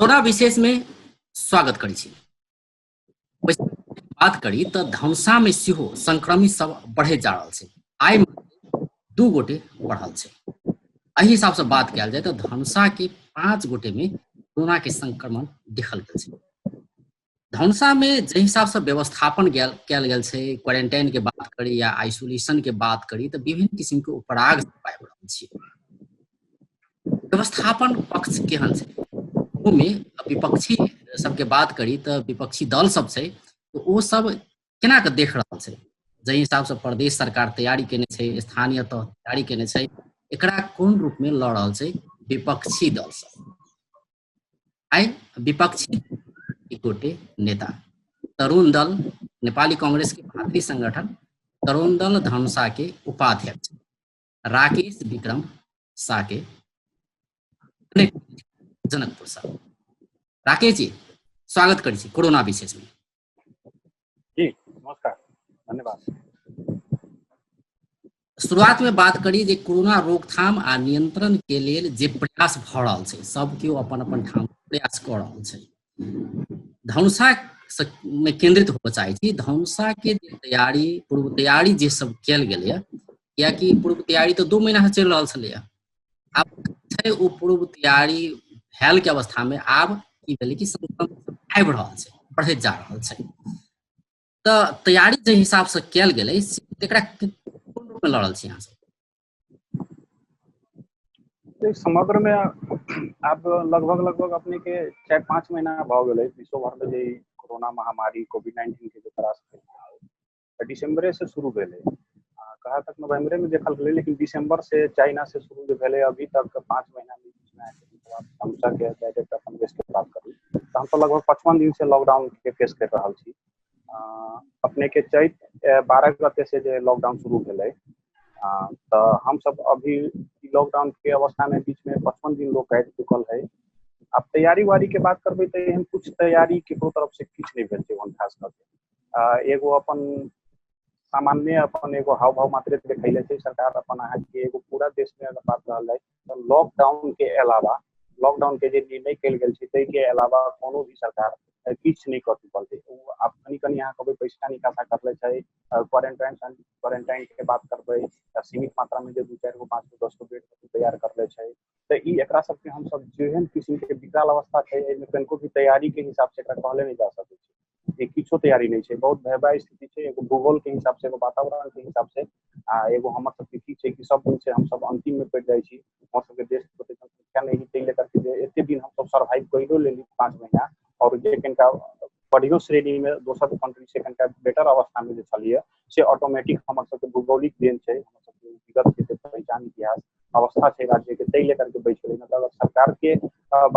Corona विशेष में स्वागत करै छी। बात करी तऽ धनुषा में सेहो संक्रमित सब बढ़ैत जा रहल छै। आइ 2 गोटे बढ़ल छै। एहि हिसाब से बात कयल जाय तऽ धनुषा के 5 गोटे में कोरोना के संक्रमण देखल गेल छै। धनुषा में जाहि हिसाब से व्यवस्थापन कयल गेल छै, क्वारेंटाइन के बात करी या आइसोलेशन के बात करी, तऽ विभिन्न किसिम के उपराग पाबि रहल छी। व्यवस्थापन पक्ष केहन छै ओहिमे विपक्षी सबके बात करी तऽ विपक्षी दल सब छै तऽ ओ सब केना के देख रहल छै? जाहि हिसाब से प्रदेश सरकार तैयारी केने छै, स्थानीय तह तैयारी केने छै, एकरा कोन रूप में लऽ रहल छै विपक्षी दल सब? आइ विपक्षी एक गोटे नेता तरुण दल नेपाली कांग्रेस के भातृ संगठन तरुण दल धनुषा के उपाध्यक्ष राकेश विक्रम साके जनकपुर से। राकेश जी, स्वागत करै छी कोरोना विशेष में। जी नमस्कार, धन्यवाद। शुरुआत में बात करी जे कोरोना रोकथाम आ नियंत्रण के लेल जे प्रयास भऽ रहल छै, सब केओ अपन अपन ठाम प्रयास कऽ रहल छै। धनुषा में केंद्रित होबऽ चाहै छी। धनुषा के जे तैयारी, पूर्व तैयारी जे सब कयल गेलैया, कियाकि पूर्व तैयारी तऽ 2 महीना से चलि रहल छलैया, आब छै ओ पूर्व तैयारी भेल के अवस्था में आब की भेलै कि संक्रमण आबि रहल छै, बढ़ैत जा रहल छै। तऽ तैयारी जे हिसाब से कयल गेलै तेकरा कोन रूप में लऽ रहल छी अहाँ सब? समग्र में आब लगभग अपने के 4-5 महीना भऽ गेलै विश्व भर में जे कोरोना महामारी कोविड-19 के जे त्रास भेलै, दिसंबरे से शुरू भेलै, कहाँ तक नवंबरे में देखल गेलै, लेकिन दिसंबर से चाइना से शुरू जे भेलै अभी तक 5 महीना में बीच में धनुषा के डायरेक्ट अपन देश के बात करी तऽ हम तऽ लगभग 55 दिन से लॉकडाउन के फेस कर रहल छी। अपने के चैत 12 गते से जे लॉकडाउन शुरू भेलै, तऽ हम सब अभी लॉकडाउन के अवस्था में बीच में 55 दिन लोग काटि चुकल है। आब तैयारी उयारी के बात करबै तऽ एहन कुछ तैयारी केकरो तरफ से किछु नहि भेल छै ओहन खास करके। एगो अपन सामान्य अपन एगो हाव भाव मात्र देखैले छै सरकार अपन। अहाँके एगो पूरा देश में अगर बात रहल जाय तऽ लॉकडाउन के अलावा, लॉकडाउन के जे निर्णय कयल गेल छै ताहि के अलावा कोनो भी सरकार किछु नहि कऽ चुकल छै। ओ आब कनि कनि अहाँ कहबै पैसा निकासा करले छै, क्वारेंटाइन के बात करबै, सीमित मात्रा में जे 2-4 गो 5 गो 10 गो बेड तैयार करले छै। तऽ ई एकरा सबके हमसब जेहन किसिम के विकराल अवस्था छै एहिमे कनिको भी तैयारी के हिसाब से एकरा कहले नहि जा सकै छै। किछो तैयारी नहि छै, बहुत भयावह स्थिति छै। एगो भूगोल के हिसाब से, एगो वातावरण के हिसाब से, आ एगो हमर सबके की छै कि सब दिन से हमसब अंतिम में पड़ि जाइ छी। हमर सबके देश के जनसंख्या नहीं ताहि लेकर के जे एते दिन हमसब सर्वाइव कइरो लेली 5 महीना, और जे कनिका बढ़ियो श्रेणी में दोसर कंट्री से कनिका बेटर अवस्था में जे छलियै से ऑटोमेटिक हमर सबके भौगोलिक देन छै, हमर सबके विगत के पहचान इतिहास अवस्था छै राज्य के, ताहि लेकर के बचि गेलै। मतलब अगर सरकार के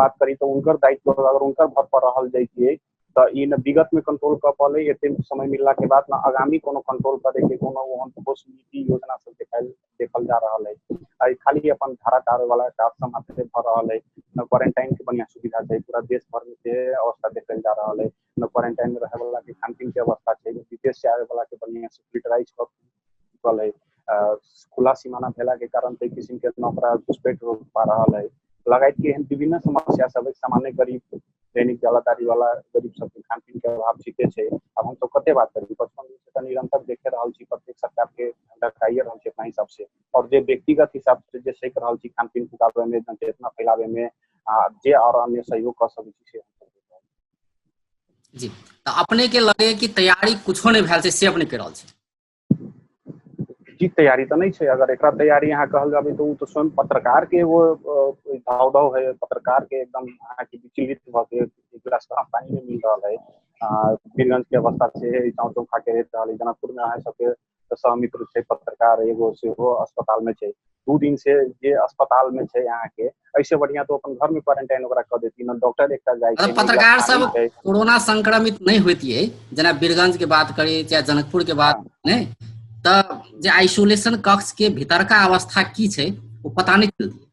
बात करी तऽ उनकर दायित्व अगर उनकर भर पर रहल जैतियै तऽ ई न विगत में कंट्रोल कऽ पौले एते समय मिलला के बाद, न आगामी कोनो कंट्रोल करे के कोनो ओहन ठोस नीति योजना सब देखल जा रहल है। आ खाली अपन धारा टारे वाला काज सब मात्र भऽ रहल है। न क्वारेंटाइन के बढ़िया सुविधा छै, पूरा देश भर में से अवस्था देखल जा रहल है। न क्वारेंटाइन में रहे वाला के खान पीन के अवस्था छै, विदेश से आवे वाला के बढ़िया से फिल्टराइज कऽ चुकल है। खुला सीमाना भेला के कारण ताहि किसिम के ओकरा घुसपैठ रोक पा रहल है। लगायत के एहन विभिन्न समस्या सब है। सामान्य गरीब दैनिक जलाधारी वाला गरीब सबके खान पीन के अभाव ठीके छै। आब हम सब कते बात करी, 55 दिन से तऽ निरंतर देखे रहल छी, प्रत्येक सरकार के डकाइए रहल छी अपना हिसाब से, और जे व्यक्तिगत हिसाब से जे सक रहल छी खान पीन पुकाबे में, जनचेतना फैलावे में, आ जे और अन्य सहयोग कऽ सकै छी से। जी, तऽ अपने के लगे कि तैयारी कुछो नहि भेल छै से अपने कहि रहल छी? जी, तैयारी तऽ नहि छै। अगर एकरा तैयारी अहाँ कहल जाबै तऽ ओ तऽ स्वयं पत्रकार के एगो धाव धाव है, पत्रकार के एकदम अहाँके विचलित भऽ के एक गिलास गरम पानी नहि मिल रहल है। वीरगंज के अवस्था से चाउ चौखा के रहि रहल है। जनकपुर में अहाँ सबके सहमित्र छै पत्रकार एगो सेहो अस्पताल में छै, 2 दिन से जे अस्पताल में छै अहाँके, ऐसे बढ़िया तो अपन घर में क्वारेंटाइन ओकरा कऽ देती न। डॉक्टर एकटा जाइ छै, पत्रकार सब कोरोना संक्रमित नहि होतियै, जेना वीरगंज के बात करी चाहे जनकपुर के बात नहि, तऽ जे आइसोलेशन कक्ष के भीतरका अवस्था की छै ओ पता नहि चलती।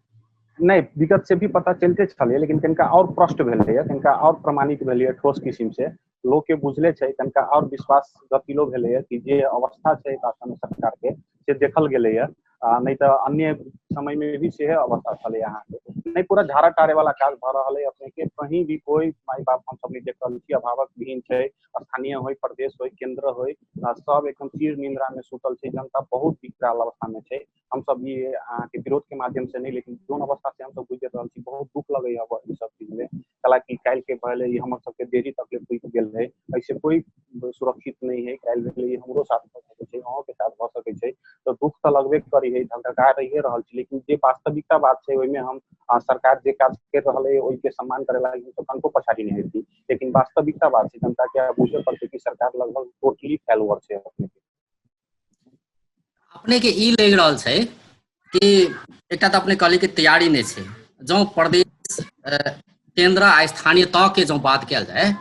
नहि, विगत से भी पता चलते छलै, लेकिन कनिका और प्रष्ट भेलैया, कनिका और प्रमाणित भेलैया ठोस किसिम से, लोक के बुझले छै, कनिका और विश्वास गतिलो भेलैया कि जे अवस्था छै वास्तव सरकार के से देखल गेलैया। नहीं तऽ अन्य समय में भी सेहे अवस्था छलै अहाँके। नहि, पूरा झाड़ा टारे वाला काज भऽ रहल है अपने के। कहीं भी कोई माई बाप हम सब नहीं देख रहल छी, अभावक विहीन छै, स्थानीय होइ, प्रदेश होइ, केंद्र होइ, सब एकदम चिर निंद्रा में सुतल छै। जनता बहुत विकराल अवस्था में छै। हम सब ई अहाँके विरोध के माध्यम से नहीं, लेकिन जोन अवस्था से हम सब गुजर रहल छी, बहुत दुख लगैया ई सब चीज में। हालांकि काल्हि के भेल ई हमर सबके देरी तक ले गेल रहे, ऐसे कोई सुरक्षित नहीं है। काल्हि भेल ई हमरो साथ भऽ सकै छै, अहूँ के साथ भऽ सकै छै, तऽ दुख तऽ लगबे करी है, धकधका रहिए रहल छी। लेकिन जे वास्तविकता बात छै ओहिमे हम सरकार जे काज कर रहल है ओहिके सम्मान करे लागी तऽ कनको पछाड़ी नहीं हेती, लेकिन वास्तविकता बात छै जनता के बुझे पड़तै कि सरकार लगभग टोटली फेलवर छै। अपने के अपने के ई लागि रहल छै कि एकटा तऽ अपने कहली कि तैयारी नहि छै। जँ प्रदेश, केंद्र आ स्थानीय तह के जँ बात कयल जाय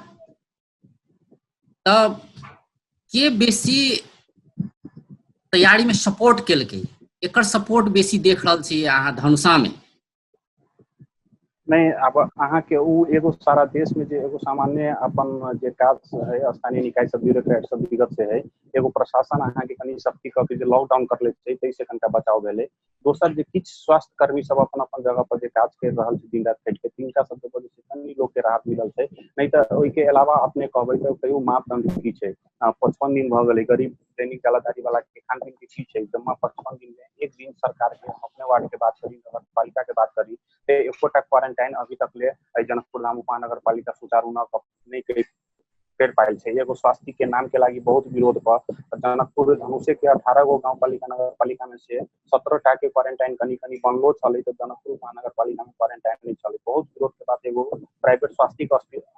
तऽ के बेसी तैयारी में सपोर्ट केलकै, एकर सपोर्ट बेसी देख रहल छी अहाँ धनुषा में? नहीं, अब अहाँके उ एगो सारा देश में जे एगो सामान्य अपन जे काज है, स्थानीय निकाय सब, ब्यूरोक्रेट सब विगत से है, एगो प्रशासन अहाँके कनि सख्ती कऽ के जे लॉकडाउन करले छै ताहिसँ कनिटा बचाव भेलै। दोसर जे किछु स्वास्थ्य कर्मी सब अपन अपन जगह पर जे काज कर रहल छै दिन राति कटि के, तिनका सबके वजह से कनि लोकके राहत मिलल छै। नहि तऽ ओहिके अलावा अपने कहबै तऽ कहियो मापदंड की छै? 55 दिन भऽ गेलै, गरीब दैनिक जालाधारी वाला के खान पीन के की छै? जम्मा 55 दिन में एक दिन सरकार के, हम अपने वार्ड के बात करी, नगर पालिका के बात करी, ते एकोटा क्वारंटाइन अभी तक ले जनकपुर धाम उपमहानगर पालिका सुचारू न नहीं कर पायल छै। एगो स्वास्थ्य के नाम के लागी बहुत विरोध पर जनकपुर धनुषे के 18 गो गाँव पालिका नगर पालिका में से 17 टा के क्वारंटाइन कनी कनी बनलो छलै, तऽ जनकपुर उपमहानगर पालिका में क्वारंटाइन नहीं छलै। बहुत विरोध के बाद एगो प्राइवेट स्वास्थ्य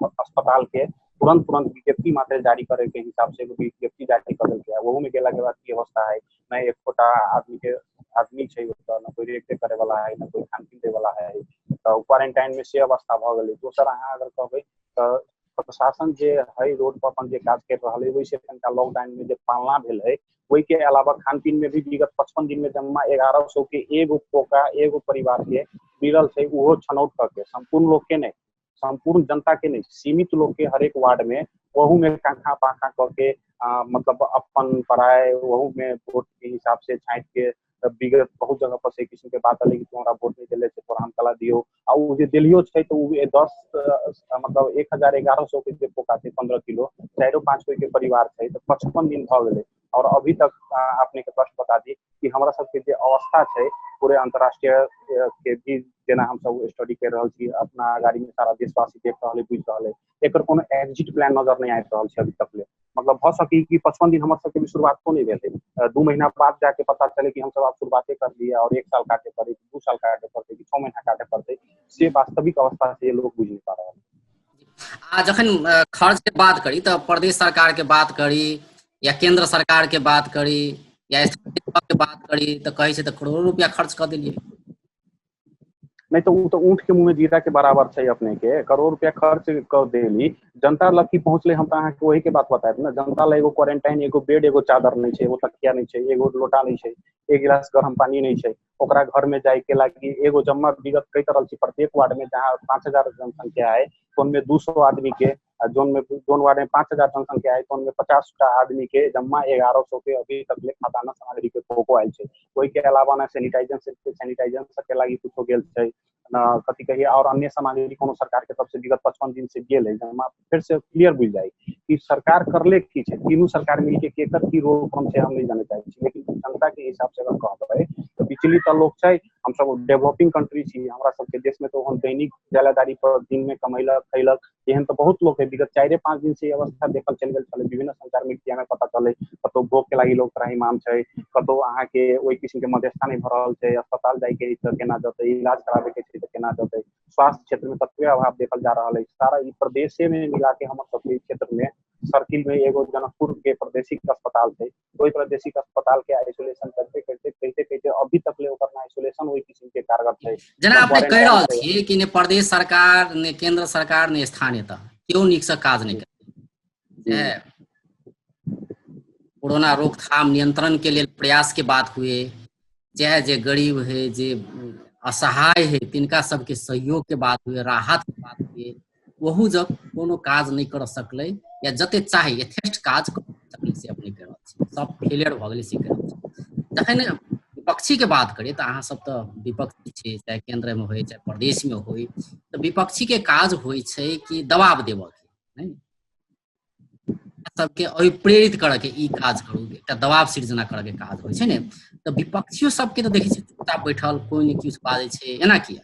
अस्पताल के तुरंत तुरंत विज्ञप्ति मात्र जारी करे के हिसाब से एगो विज्ञप्ति जारी कर देलकै। ओहू में गेला के बाद की अवस्था है, न एकोटा आदमी के आदमी छै ओतऽ, न कोई रेख करे वाला है, न कोई खान पीन दै वाला है, तऽ क्वारंटाइन में से अवस्था भऽ गेलै। दोसर अहाँ अगर कहबै तऽ प्रशासन जे है रोड पर अपन जे काज कर रहल है ओहिसँ कनिटा लॉकडाउन में जे पालना भेल है, ओहिके अलावा खान पीन में भी विगत 55 दिन में जम्मा 1100 के एगो पोका एगो परिवार के मिलल छै, ओहो छनौट कऽ के, सम्पूर्ण लोक के नहि, सम्पूर्ण जनता के नहि, सीमित लोक के हरेक वार्ड में, ओहू में काखा पाखा कऽ के मतलब अपन पराय ओहू में वोट के हिसाब से छाँटि के विगत बहुत जगह पर से किस्म के बात अलै कि तू हमरा वोट नहीं दिले तोरा हम कला दियो, आ उ जे देलियो छै तऽ उ 10 मतलब 1100 के जे पोका छै 15 किलो 4-5 कोई के परिवार छै, तऽ 55 दिन भऽ गेलै। और अभी तक अपने के प्रश्न बता दी कि हमरा सबके जे अवस्था छै पूरे अंतर्राष्ट्रीय के भी जेना हम सब स्टडी कर रहल छी, अपना गाड़ी में सारा देशवासी देख रहल है, बुझि रहल है, एकर कोनो एग्जिट प्लान नजर नहीं आबि रहल छै अभी तक ले। मतलब भऽ सकी कि 55 दिन हमर सबके भी शुरुआतो नहीं भेलै, 2 महीना बाद जाके पता चले कि हमसब आब शुरुआते कर लिए और 1 साल काटे पड़े, 2 साल काटे पड़ते, कि 6 महीना काटे पड़ते, से वास्तविक अवस्था से लोग बुझि नहीं पा रहल। आ जखन खर्च के बात करी तऽ प्रदेश सरकार के बात करी या केंद्र सरकार के बात करी या स्थानीय के बात करी तऽ कहै छै तऽ करोड़ों रुपया खर्च कऽ देलियै। नहीं तो उ तो ऊँट के मुँह में जीरा के बराबर छै। अपने के करोड़ रुपया खर्च कर देली, जनता लग की पहुँचले, हम तऽ अहाँके वही के बात बतायब ने। जनता लग एगो क्वारंटाइन, एगो बेड, एगो चादर नहीं छै, एगो तकिया नहीं छै, एगो लोटा नहीं छै, एक गिलास गरम पानी नहीं छै। ओकरा घर में जाय के लागी एगो जम्मा विगत कहि रहल छी प्रत्येक वार्ड में जहाँ 5000 जनसंख्या है तो उनमें 200 आदमी के, जोन में जोन वार्ड में 5000 जनसंख्या है तो उनमें 50 टा आदमी के जम्मा 1100 के अभी तक ले खाद्यान्न सामग्री के पोको आयल छै। ओहि के अलावा न सैनिटाइजर सबके लागी कुछो गेल छै, न कथी कहिए और अन्य सामग्री कोनो सरकार के तरफ से विगत 55 दिन से गेल है। जम्मा फिर से क्लियर बुझि जाय कि सरकार करले की छै, तीनू सरकार मिलके केकर की रोल कोन छै हम नहीं जाने चाहै छी। लेकिन जनता के हिसाब से अगर कहबै तऽ बिचली तऽ लोक छै, हमसब डेवलपिंग कंट्री छी, हमरा सबके देश में तो हम दैनिक जलाधारी पर दिन में कमैलक खैलक एहन तऽ बहुत लोक है। विगत 4-5 दिन से अवस्था देखल चलि गेल छलै, विभिन्न संचार मीडिया में पता चलै, कतौ भोग के लागी लोग त्राहिमाम छै, कतौ अहाँके ओहि किस्म के मध्यस्थता नहीं भऽ रहल छै, अस्पताल जाय के तऽ केना जेतै, इलाज कराबे के छै तऽ केना जेतै, स्वास्थ्य क्षेत्र में ततबे अभाव देखल जा रहल है। सारा ई प्रदेशे में मिला के हमर सबके क्षेत्र में सर्किल में एगो जनकपुर के प्रादेशिक अस्पताल छै, ओहि प्रादेशिक अस्पताल के आइसोलेशन करते करते कहते कहते अभी तक ले ओकर आइसोलेशन ओहि किस्म के कारगर छै। जेना अपने कहि रहल छियै कि ने प्रदेश सरकार ने केंद्र सरकार ने स्थानीय तह केओ नीक से काज नहि करै, कोरोना रोकथाम नियंत्रण के लेल प्रयास के बात हुए, चाहे जे गरीब है जे असहाय है तिनका सबके सहयोग के बात हुए, राहत के बात हुए, ओहू जब कोनो काज नहि कर सकलै या जते चाही यथेष्ट काज कर सकलै से अपने कहि रहल छी, सब फेलियर भऽ गेलै से कहि रहल छी। जखन विपक्षी के बात करी तऽ अहाँ सब तऽ विपक्षी छी, चाहे केंद्र में होय चाहे प्रदेश में होय, तऽ विपक्षी के काज होइ छै कि दबाव देबऽ के, नहि सबके अभिप्रेरित करऽ के, ई काज करू, एकटा दबाव सृजना करऽ के काज होइ छै ने। तऽ विपक्षियो सबके तऽ देखै छियै चुपचाप बैठल, कोइ नहि किछु बाजै छै, एना किया?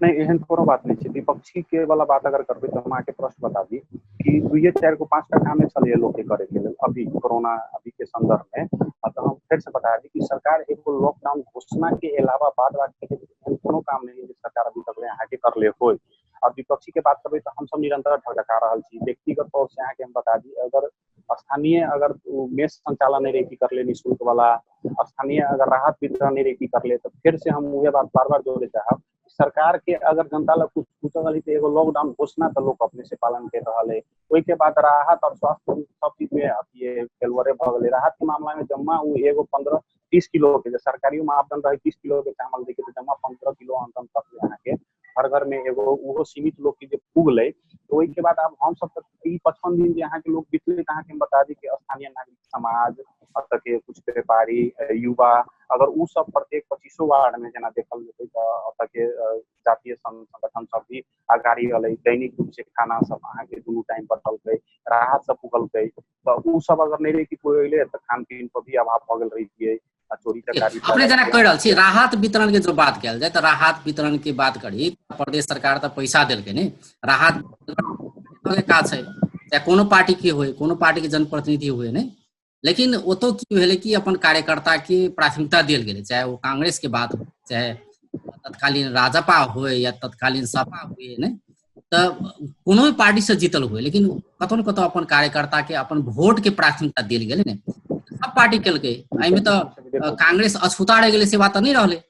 नहि, एहन कोनो बात नहि छै। विपक्षी के वाला बात अगर करबै तऽ हम अहाँके प्रश्न बता दी कि 2, 4 गो 5 टा कामे छलैए लोकके करे के लेल अभी कोरोना अभी के संदर्भ में। तऽ हम फेर से बता दी कि सरकार एगो लॉकडाउन घोषणा के अलावा बाद बाकी एहन कोनो काम नहि जे सरकार अभी तक अहाँके करले होय। और विपक्षी के बात करबै तऽ हमसब निरंतर ढकढका रहल छी। व्यक्तिगत तौर से अहाँके हम बता दी, अगर स्थानीय अगर मेस संचालन नहि रही करले निःशुल्क वाला, स्थानीय अगर राहत वितरण नहीं रही करले, तऽ फिर से हम उहे बात बार बार जोड़े चाहब, सरकार के अगर जनता लग कुछ पूछल रही तो एगो लॉकडाउन घोषणा तऽ लोक अपने से पालन कर रहा है। ओहि के बाद राहत और स्वास्थ्य सब चीज में अथी फेलवरे भऽ गेलै। राहत के मामला में जम्मा ओ एगो 15-30 किलो के जे सरकारी मापदंड रहे 30 किलो के चावल देके, तऽ जम्मा 15 किलो अंतम तक अहाँके हर घर में एगो ओहो सीमित लोक के जे पुगलै। तऽ ओहिके बाद आब हमसब तऽ ई 55 दिन जे अहाँके लोक बितलै तऽ अहाँके हम बता दी कि स्थानीय नागरिक समाज, एतऽ के कुछ व्यापारी, युवा, अगर ओ सब प्रत्येक 25 वार्ड में जेना देखल जेतै तऽ एतऽ के जातीय संगठन सब भी अगाड़ी रहलै, दैनिक रूप से खाना सब अहाँके दुनू टाइम बटलकै, राहत सब पुगलकै। तऽ ओ सब अगर नहि रही पुगलै तऽ खान पीन पर भी अभाव भऽ गेल रहितियै। अपने जेना कहि रहल छी राहत वितरण के जो बात कयल जाय तऽ राहत वितरण के बात करी, प्रदेश सरकार तऽ पैसा देलकै ने, राहत के काज छै, चाहे कोनो पार्टी के होय, कोनो पार्टी के जनप्रतिनिधि हुए ने, लेकिन ओतौ की भेलै कि अपन कार्यकर्ता के प्राथमिकता देल गेलै, चाहे ओ कांग्रेस के बात हो, चाहे तत्कालीन राजपा होय या तत्कालीन सपा हुए ने, तऽ कोनो भी पार्टी से जीतल हुए, लेकिन कतौ ने कतौ अपन कार्यकर्ता के अपन वोट के प्राथमिकता देल गेलै ने, सब पार्टी केलकै। एहिमे तऽ कांग्रेस अछूता रहि गेलै से बात तऽ नहि रहलै।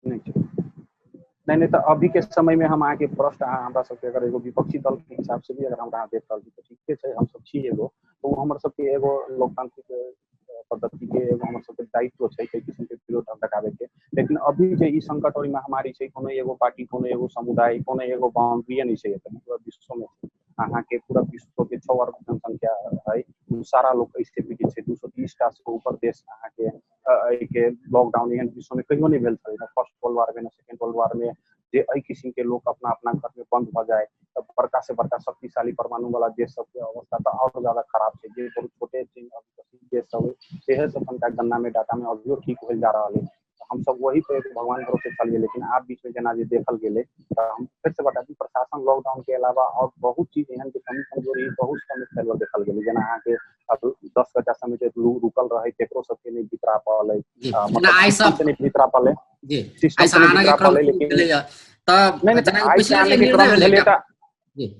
नहीं नहीं, तऽ अभी के समय में हम अहाँके प्रश्न अहाँ हमरा सबके अगर एगो विपक्षी दल के हिसाब से भी अगर हमरा अहाँ देख रहल छी तऽ ठीके छै, हमसब छी एगो, तऽ ओ हमर सबके एगो लोकतांत्रिक पद्धति के एगो हमर सबके दायित्व छै एहि किस्म के विरोध ढकढकाबै के। लेकिन अभी जे ई संकट और ई महामारी छै, कोनो एगो पार्टी, कोनो एगो समुदाय, कोनो एगो बाउंड्रीए नहि छै, पूरा विश्व में अहाँके पूरा विश्व के 6 अरब जनसंख्या है, ओ सारा लोग ऐसे पीड़ित छै। 230 टा से ऊपर देश अहाँके एहिके लॉकडाउन एहन विश्व में कहियो नहि भेल छलै, न फर्स्ट वर्ल्ड वार में न सेकेंड वर्ल्ड वार में, जे एहि किस्म के लोक अपना अपना घर में बंद भऽ जाए। तऽ बड़का से बड़का शक्तिशाली परमाणु वाला देश सबके अवस्था तऽ और ज्यादा खराब छै, जे बहुत छोटे देश सब सेहे सब तनका गन्ना में डाटा में अभियो ठीक भेल जा रहल है। हमसब वही पे भगवान भरोसे छलियै, लेकिन आब बीच में जेना जे देखल गेलै तऽ हम फिर से बता दी, प्रशासन लॉकडाउन के अलावा और बहुत चीज एहन के कमी कमजोरी बहुत समय फैलल देखल गेलै। जेना अहाँके अब 10 गटा समय जे रुकल रहै तकरो सबके नहि बितरा पड़लै, मतलब नहि बितरा पड़लै, सिस्टम से नहि बितरा पड़लै। लेकिन नहि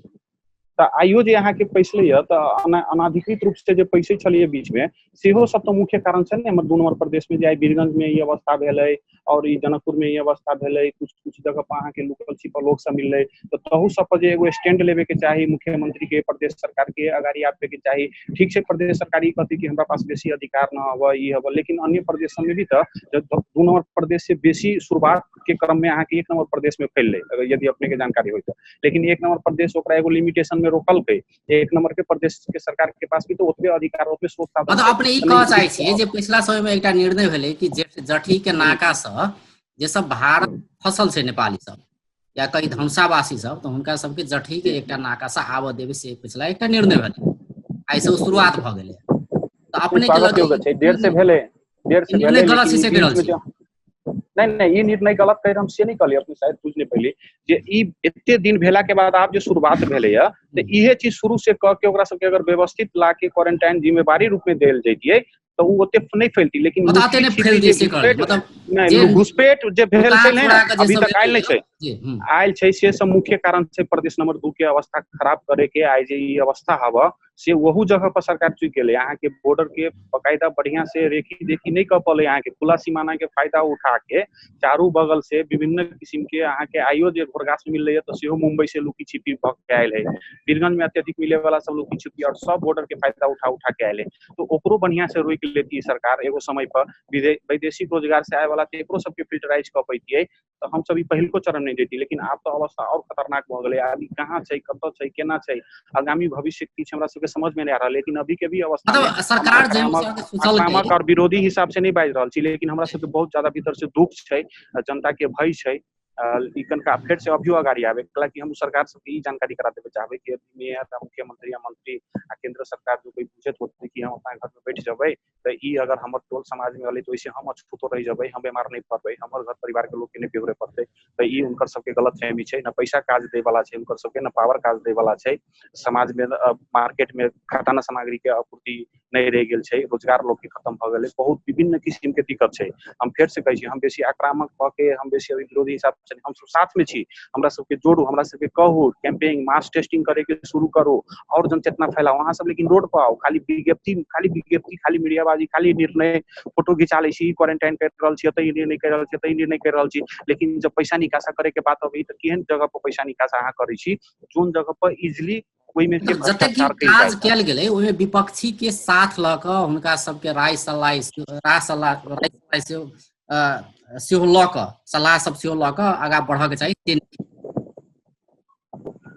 तऽ आइयो जे अहाँके पैसले यऽ तऽ अनाधिकृत रूप से जे पैसे छलियै बीच में, सेहो सब तऽ मुख्य कारण छै ने। हमर 2 नंबर प्रदेश में जे आइ बीरगंज में ई अवस्था भेलै और ई जनकपुर में ई अवस्था भेलै, कुछ कुछ जगह पर अहाँके लुकल छिपल लोक सब मिललै, तऽ तहू सब पर जे एगो स्टैंड लेबे के चाही मुख्यमंत्री के, प्रदेश सरकार के अगाड़ी आबे के चाही। ठीक छै, प्रदेश सरकार ई कहती कि हमरा पास बेसी अधिकार न हबे, ई हबे, लेकिन अन्य प्रदेश सब में भी तऽ 2 नंबर प्रदेश से बेसी शुरुआत के क्रम में अहाँके 1 नंबर प्रदेश में फैललै, अगर यदि अपने के जानकारी होय तऽ। लेकिन 1 नंबर प्रदेश ओकरा एगो लिमिटेशन में रोकलकै, 1 नंबर के प्रदेश के सरकार के पास भी तो ओतबे अधिकार ओतबे स्रोत साधन। मतलब अपने ई कहऽ चाहै छियै जे पिछला समय में एकटा निर्णय भेलै कि जठी के नाका सँ जे सब भारत फसल छै नेपाली सब या कहीं धनुषावासी सब, तऽ हुनका सबके जठी के एकटा नाका सँ आबऽ देबै, से पिछला एकटा निर्णय भेलै, आइ से शुरुआत भऽ गेलै। तऽ अपने के लगे छै देर से भेलै, देर से भेलै, गलत छै से कहि रहल छी? नहीं नहीं, ई निर्णय गलत कहि हम से नहीं कहलियै, अपने शायद बुझि नहि पयली जे ई एते दिन भेला के बाद आब जे शुरुआत भेलैया तऽ इहे चीज शुरू से कऽ के ओकरा सबके अगर व्यवस्थित ला के क्वारेंटाइन जिम्मेवारी रूप में देल जैतियै तऽ ओ ओते नहि फैलती। लेकिन घुसपैठ जे भेल छै ने अभी तक आयल नहि छै, आयल छै से सब मुख्य कारण छै प्रदेश नंबर 2 के अवस्था खराब करे के। आइ जे ई अवस्था हवा से वहू जगह पर सरकार चुकि गेलै, अहाँके बॉर्डर के बकायदा बढ़िया से रेखी देखी नहि कऽ पौले, अहाँके खुला सीमाना के फायदा उठा के चारू बगल से विभिन्न किस्म के अहाँके आइयो जे घोरघास मिललै तऽ सेहो मुंबई से लुकी छिपी भऽ के आयल है, बीरगंज में अत्यधिक मिले वाला सब लुकी छिपी और सब बॉर्डर के फायदा उठा उठा के आयल है, तो ओकरो बढ़िया से रोकि देख लेती सरकार एगो समय पर वैदेशिक रोजगार से आए वाला एकरो सबके फिल्टराइज कऽ पैतियै तऽ हमसब ई पहिलको चरण नहि देती। लेकिन आब तऽ अवस्था और खतरनाक भऽ गेलै। आब ई कहाँ छै, कतऽ छै, केना छै, आगामी भविष्य किछु हमरा सबके समझ में नहि आ रहल। लेकिन अभी के भी अवस्था सरकार आक्रामक और विरोधी हिसाब से नहि बाजि रहल छी, लेकिन हमरा सबके बहुत ज्यादा भीतर से दुख छै, जनता के भय छै। ई कनका फेर से अभियो अगाड़ी आबे कि हम सरकार सबके ई जानकारी करा देबे चाहबै कि मेयर, मुख्यमंत्री या मंत्री आ केंद्र सरकार जो कोई बुझैत होतै कि हम अपना घर में बैठ जेबै तऽ ई अगर हमर टोल समाज में अलै तऽ ओहिसे हम अछूतो रहि जेबै, हम बीमार नहि पड़बै, हमर घर परिवार के लोग के नहि बिगड़े पड़तै, तऽ ई हुनकर सबके गलतफहमी छै। न पैसा काज दै वाला छै हुनकर सबके, न पावर काज दै वाला छै। समाज में मार्केट में खाद्यान्न सामग्री के आपूर्ति नहि रहि गेल छै, रोजगार लोग के खत्म भऽ गेलै, बहुत विभिन्न किसिम के दिक्कत छै। हम फेर से कहै छी, हम बेसी आक्रामक भऽ के, हम बेसी अभी विरोधी हिसाब से, हम सब साथ में छी, हमरा सबके जोड़ू, हमरा सबके कहू, कैंपेनिंग मास टेस्टिंग करे के शुरू करू और जनचेतना फैलाओ अहाँ सब। लेकिन रोड पर आओ, खाली विज्ञप्ति, खाली विज्ञप्ति, खाली मीडियाबाजी, खाली निर्णय, फोटो घिचा लै छी, क्वारेंटाइन कर रहल छी, एतऽ ई निर्णय कर रहल छी, एतऽ ई निर्णय कर रहल छी। लेकिन जब पैसा निकासा करे के बात अबै तऽ केहन जगह पर पैसा निकासा अहाँ करै छी, जोन जगह पर इजिली ओहिमे के जतेक काज कयल गेलै ओहिमे विपक्षी के साथ लऽ कऽ हुनका सबके राय सलाह सेहो लऽ कऽ, सलाह सब सेहो लऽ कऽ आगाँ बढ़ऽ के चाही।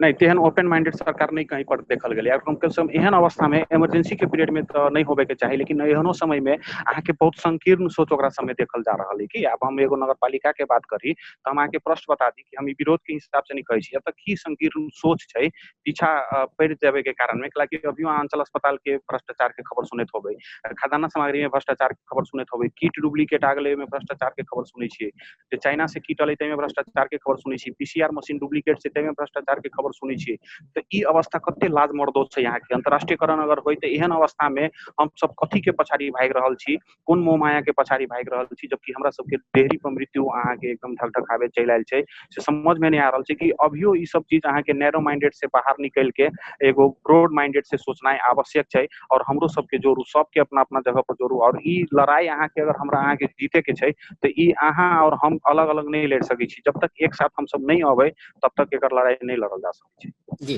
नहीं, तेहन ओपन माइंडेड सरकार नहीं कहीं पर देखल गेलै। कम से कम एहन अवस्था में इमरजेंसी के पीरियड में तऽ नहीं होबे के चाही, लेकिन एहनो समय में अहाँके बहुत संकीर्ण सोच ओकरा समय देखल जा रहल है। कि आब हम एगो नगरपालिका के बात करी तऽ हम अहाँके प्रश्न बता दी कि हम ई विरोध के हिसाब से नहीं कहै छी, एतऽ की संकीर्ण सोच छै पीछा पड़ि जाबे के कारण में। कि अभियो अंचल अस्पताल के भ्रष्टाचार के खबर सुनैत होबै, खाद्यान्न सामग्री में भ्रष्टाचार के खबर सुनैत होबै, किट डुप्लीकेट आ गेलै ओहिमे भ्रष्टाचार के खबर सुनै छियै, जे चाइना से किट अलै ताहिमे भ्रष्टाचार के खबर सुनै छी, पीसीआर मशीन डुप्लीकेट छै ताहिमे भ्रष्टाचार के खबर सुनै छियै। तऽ ई अवस्था कते लाज मर्दो छै अहाँके। अंतर्राष्ट्रीयकरण अगर होय तऽ एहन अवस्था में हम सब कथी के पछाड़ी भागि रहल छी, कोन मोह माया के पछाड़ी भागि रहल छी, जबकि हमरा सबके देहरी पर मृत्यु अहाँके एकदम ढकढकाबे चलि आयल छै। से समझ में नहीं आ रहल छै कि अभियो ई सब चीज अहाँके नैरो माइंडेड से बाहर निकलि के एगो ब्रॉड माइंडेड से सोचनाइ आवश्यक छै। और हमरो सबके जोड़ू, सबके अपना अपना जगह पर जोड़ू। और ई लड़ाई अहाँके अगर हमरा अहाँके जीते के छै तऽ ई अहाँ और हम अलग अलग नहीं लड़ि सकै छी। जब तक एक साथ हम सब नहीं अबै तब तक एकर लड़ाई नहीं लड़ल जा सकै छै। जी,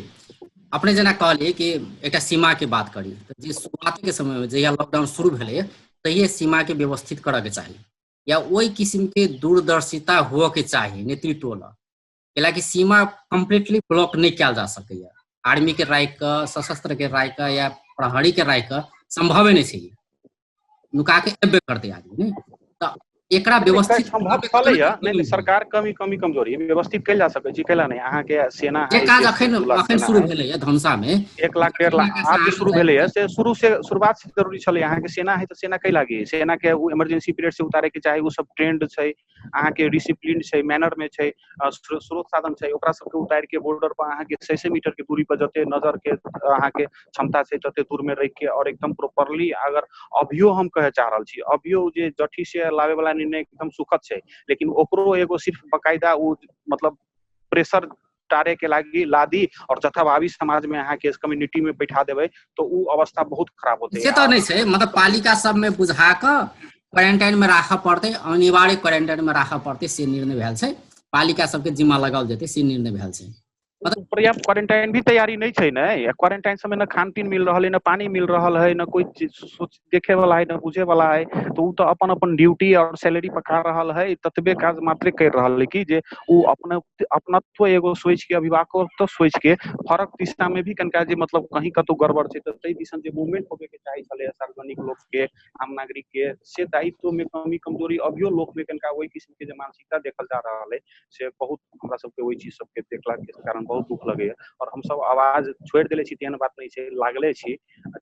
अपने जेना कहलियै कि एकटा सीमा के बात करी, जे शुरुआत के समय में जहिया लॉकडाउन शुरू भेलै तहिये सीमा के व्यवस्थित करऽ के चाही, या ओहि किस्म के दूरदर्शिता हुअ के चाही नेतृत्व लग, कैलाकि सीमा कम्प्लीटली ब्लॉक नहीं कयल जा सकैया। आर्मी के राखि कऽ, सशस्त्र के राखि कऽ या प्रहरी के राखि कऽ संभवे नहीं छै, नुका के एबे करतै आदमी नहीं। तऽ एकरा व्यवस्थित संभव छलैया नहीं, सरकार कमी कमी कमजोरी व्यवस्थित कयल जा सकै छै, कैला नहीं। अहाँके सेना जे काज अखन शुरू भेलैया धनुषा में 1 लाख 1.5 लाख आब जे शुरू भेलैया से शुरू से शुरुआत से जरूरी छलै। अहाँके सेना है तऽ सेना कै लागी, सेना के ओ इमरजेंसी पीरियड से उतारे के चाही, ओ सब ट्रेंड छै, अहाँके डिसिप्लिन छै, मैनर में छै, स्रोत साधन छै, ओकरा सबके उतारि के बॉर्डर पर अहाँके 100 मीटर के दूरी पर जते नजर के अहाँके क्षमता छै तते दूर में रखि के और एकदम प्रॉपरली। अगर अभियो हम कहे चाह रहल छी, अभियो जे जठी से लाबे वाला निर्णय एकदम सुखद छै, लेकिन ओकरो एगो सिर्फ बकायदा ओ मतलब प्रेशर टारे के लागी लादी और जथाभावी समाज में अहाँके कम्युनिटी में बैठा देबै तो उ अवस्था बहुत खराब होतै। से तऽ नहि छै, मतलब पालिका सब में बुझा कऽ क्वारेंटाइन में राखऽ पड़तै, अनिवार्य क्वारेंटाइन में राखऽ पड़तै से निर्णय भेल छै। पालिका सबके जिम्मा लगाओल जेतै से निर्णय भेल छै। मतलब पर्याप्त क्वारेंटाइन भी तैयारी नहीं छै ने। क्वारेंटाइन समय न खान पीन मिल रहल है, न पानी मिल रहल है, न कोई सोच देखे वाला है, न बुझे वाला है, तो उ तो अपन अपन ड्यूटी और सैलरी पका रहल है, ततबे काज मात्र कर रहल है कि जे उ अपने अपनत्व एगो सोच के अभिभावकत्व सोच के फरक दिशा में भी कनका जे मतलब कहीं कतौ गड़बड़ छै तऽ ताहि दिशन जे मूवमेंट होबे के चाही छलै सार्वजनिक लोक के, आम नागरिक के, से दायित्व में कमी कमजोरी अभियो लोक में कनका ओहि किस्म के जे मानसिकता देखल जा रहल है से बहुत हमरा सबके ओहि चीज सबके देखला के कारण बहुत दुख लगैया। और हमसब आवाज छोड़ि देले छी तेहन बात नहीं छै, लागले छी।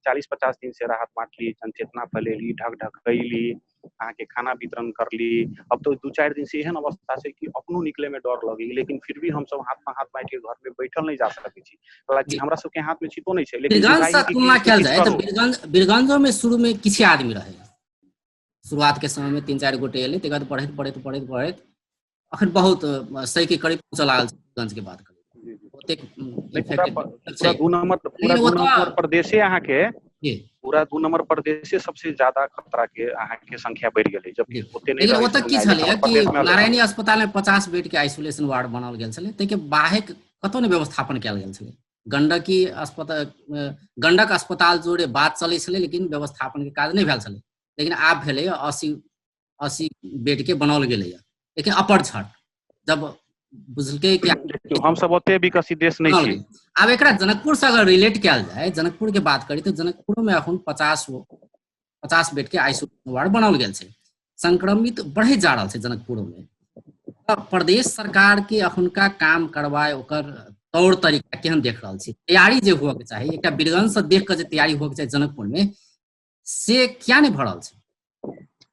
40-50 दिन से राहत बांटली, जनचेतना फैलेली, ढक ढकैली, अहाँके खाना वितरण करली। अब तो 2-4 दिन से एहन अवस्था छै कि अपनो निकले में डर लगे, लेकिन फिर भी हमसब हाथ में हाथ बांटि के घर में बैठल नहीं जा सकै छी, हालांकि हमरा सबके हाथ में छितो नहीं छै। लेकिन बीरगंज से तुलना कयल जाय तऽ बीरगंजो में शुरू में किछु आदमी रहे, शुरुआत के समय में 3-4 गोटे एलै, तकर बाद बढ़ैत बढ़ैत बढ़ैत बढ़ैत अखन बहुत 100 के करीब पहुँचऽ लागल छै। बीरगंज के बात करी पूरा 2 नंबर प्रदेशे अहाँके, पूरा 2 नंबर प्रदेशे सबसे ज्यादा खतरा के अहाँके संख्या बढ़ि गेलै, जबकि ओते नहि। लेकिन ओतऽ की छलै कि नारायणी अस्पताल में 50 बेड के आइसोलेशन वार्ड बनाओल गेल छलै, ताहिके बाहेक कतौ नहि व्यवस्थापन कयल गेल छलै। गंडकी अस्पताल, गंडक अस्पताल जोड़े बात चलै छलै, लेकिन व्यवस्थापन के काज नहि भेल छलै। लेकिन आब भेलै 80 80 बेड के बनाओल गेलैए। लेकिन अपर झट जब बुझलकै कि देखियौ, हम सब ओते विकसित देश नहि बनाओल छी। गेल। आब एकरा जनकपुर से अगर रिलेट कयल जाय, जनकपुर के बात करी तऽ जनकपुरो में अखन 50 बेड के आइसोलेशन वार्ड बनाओल गेल छै। संक्रमित बढ़ैत जा रहल छै जनकपुरो में। तऽ प्रदेश सरकार के अखुनका काम करवाय ओकर तौर तरीका केहन देख रहल छी? तैयारी जे हुअ के चाही, एकटा वीरगंज से देख कऽ जे तैयारी हुअ के चाही जनकपुर में, से किया नहि भऽ रहल छै?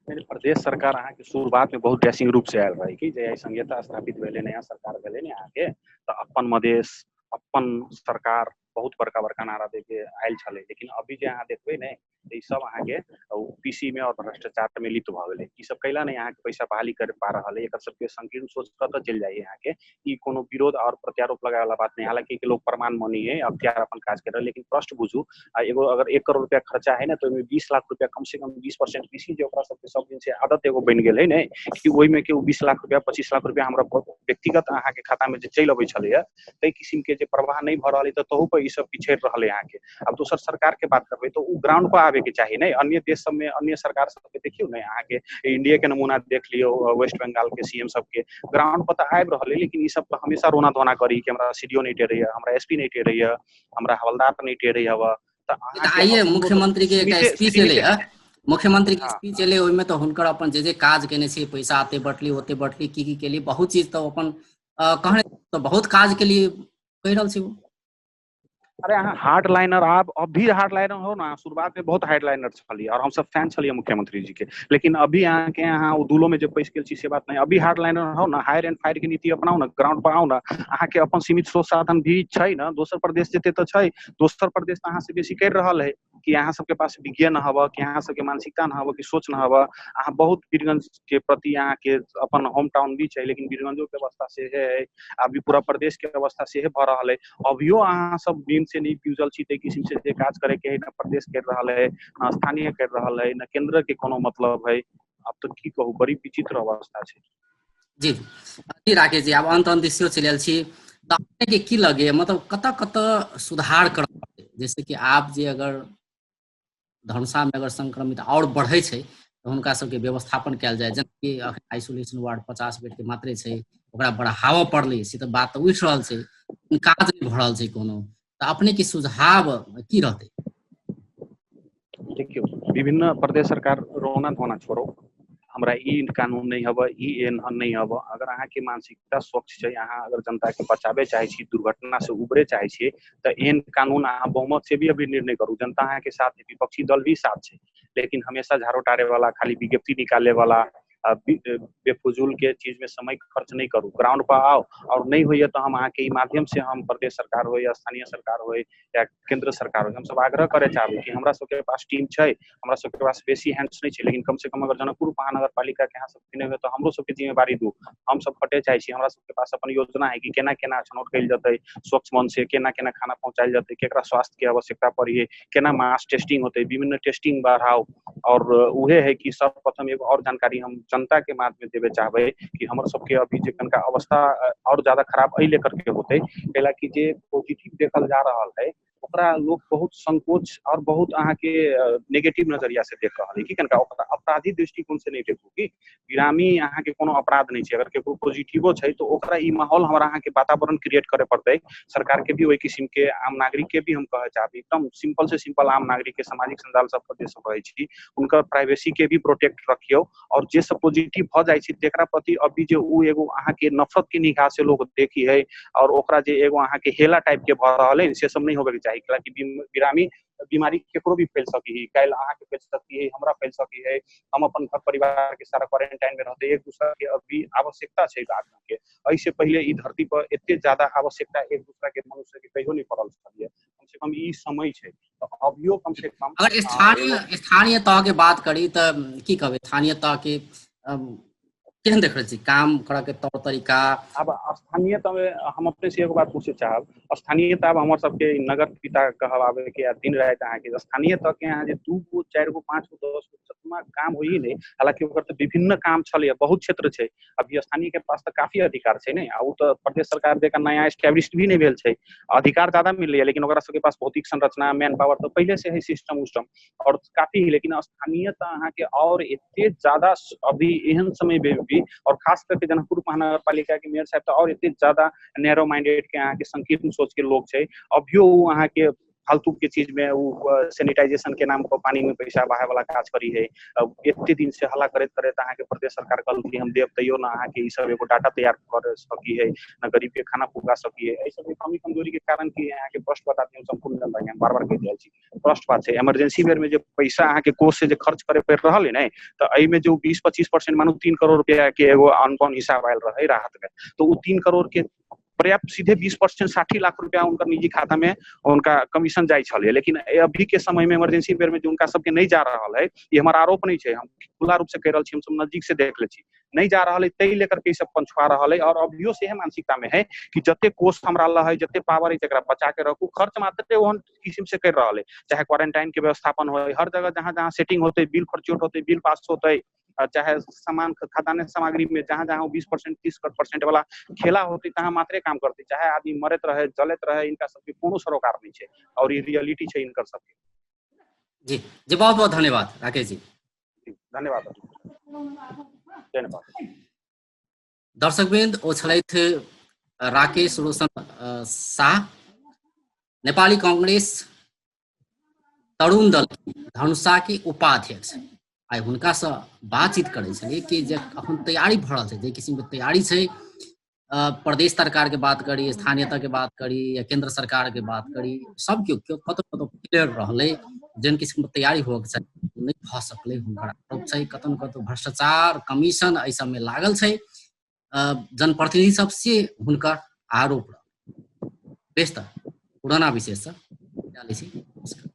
नहि, प्रदेश सरकार अहाँके शुरुआत में बहुत डैशिंग रूप से आयल रहे कि जे संघीयता स्थापित भेलै, नया सरकार भेलै ने अहाँके, तऽ अपन मधेश अपन सरकार बहुत बड़का बड़का नारा दे के आयल छलै। लेकिन अभी जे अहाँ देखबै ने, ई सब अहाँके पीसी में और भ्रष्टाचार में लिप्त भऽ गेलै। ई सब कैला नहि अहाँके पैसा बहाली कर पा रहल है? एकर सबके संकीर्ण सोच कतऽ चलि जाइए अहाँके? ई कोनो विरोध और प्रत्यारोप लगाए वाला बात नहीं। हालांकि के लोग प्रमाण मनी है, अख्तियार अपन काज कर रहे, लेकिन प्रश्न बुझू, आ एगो अगर 1 करोड़ रुपया खर्चा है ने, तो ओहिमे 20 लाख रुपया कम से कम 20% पीसी जे ओकरा सबके सब दिन से आदत एगो बनि गेल है ने कि ओहिमे के ओ 20 लाख रुपया 25 लाख रुपया हमरा व्यक्तिगत अहाँके खाता में जे चलि अबै छलैया, ताहि किसिम के जे प्रवाह नहि भऽ रहल है, तऽ तहू पर ई सब पिछड़ि रहल है अहाँके। आब दोसर सरकार के बात करबै तऽ ओ ग्राउंड पर आबे के चाही ने। अन्य देश सबमे अन्य सरकार सबके देखियौ ने, अहाँके इंडिया के नमूना देख लियौ, वेस्ट बंगाल के सीएम सबके ग्राउंड पर तऽ आबि रहल है, लेकिन ई सब तऽ हमेशा रोना धोना करी कि हमरा सीडीओ नहि टेरैया, हमरा एसपी नहि टेरैया, हमरा हवलदार नहि टेरैया। तऽ तऽ आइए मुख्यमंत्री के एकटा स्पीच एलै है, मुख्यमंत्री के स्पीच एलै, ओहिमे तऽ हुनकर अपन जे जे काज केने छै, पैसा एते बटली ओते बटली, की की केली, बहुत चीज तऽ अपन कहने, तऽ बहुत काज के लिए कहि रहल छै ओ। अरे अहाँ हार्ड लाइनर, आब अभी हार्ड लाइनर हो ना, शुरुआत में बहुत हार्ड लाइनर छलियै और हमसब फैन छलियै मुख्यमंत्री जी के, लेकिन अभी अहाँके अहाँ ओ दुलो में जे पैसि गेल छी से बात नहि। अभी हार्ड लाइनर हो ना, हायर एंड फायर के नीति अपनाउ ना, ग्राउंड पर आउ ना। अहाँके अपन सीमित स्रोत साधन भी छै ने, दोसर प्रदेश जेते तऽ छै, दोसर प्रदेश तऽ अहाँ से बेसी करि रहल है कि अहाँ सबके पास विज्ञ न हबऽ, कि अहाँ सबके मानसिकता न हबऽ, कि सोच न हबऽ। अहाँ बहुत वीरगंज के प्रति अहाँके अपन होम टाउन भी छै, लेकिन वीरगंजो के अवस्था से है, अभी पूरा प्रदेश के अवस्था से भऽ रहल है। अभियो अहाँ सब दिन से नहीं बुझल छी ताहि किसिम से जे काज करे के है, न प्रदेश कर रहल है, न स्थानीय कर रहल है, न केंद्र के कोनो मतलब है। अब तऽ की कहू, बड़ी विचित्र अवस्था छै। जी जी राकेश जी, आब अंत अंत सेहो चलि आयल छी, तऽ अपने के की लगे, मतलब कतऽ कतऽ सुधार करऽ पड़तै? जैसे कि आब जे अगर धनुषा में अगर संक्रमित और बढ़ै छै तऽ हुनका सबके व्यवस्थापन कयल जाय, जेनाकि अखन आइसोलेशन वार्ड 50 बेड के मात्रे छै, ओकरा बढ़ाबऽ पड़लै, से तऽ बात तऽ उठि रहल छै, काज नहि भऽ रहल छै कोनो, तऽ अपने के सुझाव की रहतै? देखियौ, विभिन्न प्रदेश सरकार रोना धोना छोड़ो, हमरा ई कानून नहि हबऽ, ई एहन नहि हबऽ। अगर अहाँके मानसिकता स्वच्छ छै, अहाँ अगर जनता के बचाबे चाहै छी, दुर्घटना से उबरे चाहै छी, तऽ एहन कानून अहाँ बहुमत से भी अभी निर्णय करू, जनता अहाँके साथ है, विपक्षी दल भी साथ छै। लेकिन हमेशा झाड़ो टारे वाला, खाली विज्ञप्ति निकाले वाला, बेफजूल के चीज में समय खर्च नहीं करू, ग्राउंड पर आओ। और नहीं होइए तो हम अहाँके ई माध्यम से, हम प्रदेश सरकार हो या स्थानीय सरकार हो या केंद्र सरकार हो, हम सब आग्रह करे चाहबै कि हमरा सबके पास टीम छै, हमरा सबके पास बेसी हैंड्स नहीं छै, लेकिन कम से कम अगर जनकपुर महानगर पालिका के अहाँ सबके नहि होय तऽ हमरो सबके जिम्मेवारी दू, हम सब खटे चाहै छी। हमरा सबके पास अपन योजना है कि केना केना छनौट कयल जेतै, स्वच्छ मन से केना केना खाना पहुँचायल जेतै, केकरा स्वास्थ्य के आवश्यकता पड़िए, केना मास टेस्टिंग होतै, विभिन्न टेस्टिंग बढ़ाओ। और उहे है कि सर्वप्रथम एगो और जानकारी हम जनता के माध्यम देवे चाहबै कि हमर सबके अभी जे कनका अवस्था और ज्यादा खराब एहि लेकर के होतै, कैला कि जे पॉजिटिव देखल जा रहल है ओकरा लोग बहुत संकोच और बहुत अहाँके नेगेटिव नजरिया से देख रहल है कि कनका ओकरा अपराधी दृष्टिकोण से नहीं देखू कि बिरामी अहाँके कोनो अपराध नहीं छै। अगर केकरो पॉजिटिवो छै तऽ ओकरा ई माहौल हमरा अहाँके वातावरण क्रिएट करे पड़तै, सरकार के भी ओहि किसिम के, आम नागरिक के भी हम कहे चाहबै, एकदम सिंपल से सिंपल आम नागरिक के, सामाजिक सञ्जाल सब पर जे सब रहै छी हुनकर प्राइवेसी के भी प्रोटेक्ट रखियौ। और जे सब पॉजिटिव भऽ जाइ छै तेकरा प्रति अभी जे उ एगो अहाँके नफरत के निगाह से लोग देखी है और ओकरा जे एगो अहाँके हेला टाइप के भऽ रहल है, से सब नहीं होबे के चाही। कैलाकि बिरामी बीमारी केकरो भी फैल सकी है, काल्हि अहाँके फैल सकी है, हमरा फैल सकी है, हम अपन घर परिवार के सारा क्वारेंटाइन में रहते, एक दूसरा के अभी आवश्यकता छै आदमी के। एहिसे पहिले ई धरती पर एते ज्यादा आवश्यकता एक दूसरा के मनुष्य के कहियो नहीं पड़ल छलियै, कम से कम ई समय छै तऽ अभियो कम से कम। अगर स्थानीय तह के बात करी तऽ की कहबै, स्थानीय तह के केहन देख रहल छी काम करऽ के तौर तरीका? आब स्थानीय तऽ हम अपने से एगो बात पूछे चाहब, स्थानीय तऽ आब हमर सबके नगर पिता कहबाबे के दिन राति अहाँके स्थानीय तक के अहाँ जे 2 गो 4 गो 5 गो 10 गो जतना काम होई नहीं, हालांकि ओकर तऽ विभिन्न काम छलैया, बहुत क्षेत्र छै, अभी स्थानीय के पास तऽ काफी अधिकार छै ने, आ ओ तऽ प्रदेश सरकार जकाँ नया एस्टेब्लिश भी नहि भेल छै, अधिकार ज्यादा मिलैया, लेकिन ओकरा सबके पास भौतिक संरचना मैन पावर तऽ पहिले से है, सिस्टम उस्टम और काफी, लेकिन स्थानीय तऽ अहाँके और एते ज्यादा अभी एहन समय में भी, और खास करके जनकपुर महानगर पालिका के मेयर साहब तऽ और एते ज्यादा नैरो माइंडेड के अहाँके संकीर्ण सोच के लोग छै, अभियो ओ अहाँके फालतू के चीज में ओ सैनिटाइजेशन के नाम पर पानी में पैसा बहाय वाला काज करी है। एते दिन से हल्ला करैत करैत अहाँके प्रदेश सरकार कहलकै हम देब, तैयो ना अहाँके ई सब एगो डाटा तैयार कर सकी है, ना गरीब के खाना पुगा सकी है। एहि सब कमी कमजोरी के कारण की अहाँके प्रश्न बता दी, हम सम्पूर्ण जनता के हम बार बार कहि रहल छी, प्रश्न बात छै इमरजेंसी बेर में जे पैसा अहाँके कोष से जे खर्च करे पड़ि रहल है ने, तऽ एहिमे जो 20-25% मानू 3 करोड़ रुपया के एगो अनपन हिसाब आयल रहे राहत में, तो ओ 3 करोड़ के पर्याप्त सीधे 20% 60 लाख रुपया उनका निजी खाता में उनका कमीशन जाइ छलै। लेकिन अभी के समय में इमरजेंसी बेर में जो उनका सबके नहीं जा रहा है, ये हमारा आरोप नहीं है, हम खुला रूप से कह रहा छी, हम सब नजदीक से देख ले छी, नहीं जा रहा है तै लेकर के सब पंछुआ रहा है। और अभियो से मानसिकता में है कि जते कोष हमरा लग है, जते पावर है, तकरा बचा के रखू, खर्च मात्र ओहन किस्म से कर रहा है, चाहे क्वारंटाइन के व्यवस्थापन हो, हर जगह जहाँ जहाँ सेटिंग होते, बिल खर्चोट होते, बिल पास होते, चाहे सामान खाद्यान्न सामग्री में जहाँ जहाँ 20% 30% वाला खेला होते तहाँ मात्रे काम करते, चाहे आदमी मरत रहे जलत रहे, इनका सबके कोनो सरोकार नहीं है और ये रियलिटी है इनकर सबके। जी जी, बहुत बहुत धन्यवाद राकेश जी। धन्यवाद, धन्यवाद। दर्शकवृंद, ओ छलथि राकेश रोशन शाह, नेपाली कांग्रेस तरुण दल धनुषा के उपाध्यक्ष। आइ हुनकासँ बातचीत करै छलियै कि जे अखन तैयारी भऽ रहल छै, जे किसिमके तैयारी छै, प्रदेश सरकार के बात करी, स्थानीयता के बात करी या केंद्र सरकार के बात करी, सब केओ केओ कतौ कतौ क्लियर रहलै, जेहन किसिमके तैयारी होबक चाही नहि भऽ सकलै। हुनकर आरोप छै कतौ ने कतौ भ्रष्टाचार कमीशन एहि सबमे लागल छै, जनप्रतिनिधि सब से हुनकर आरोप रहल। बेस, तऽ पुराना विशेषसँ छी, नमस्कार।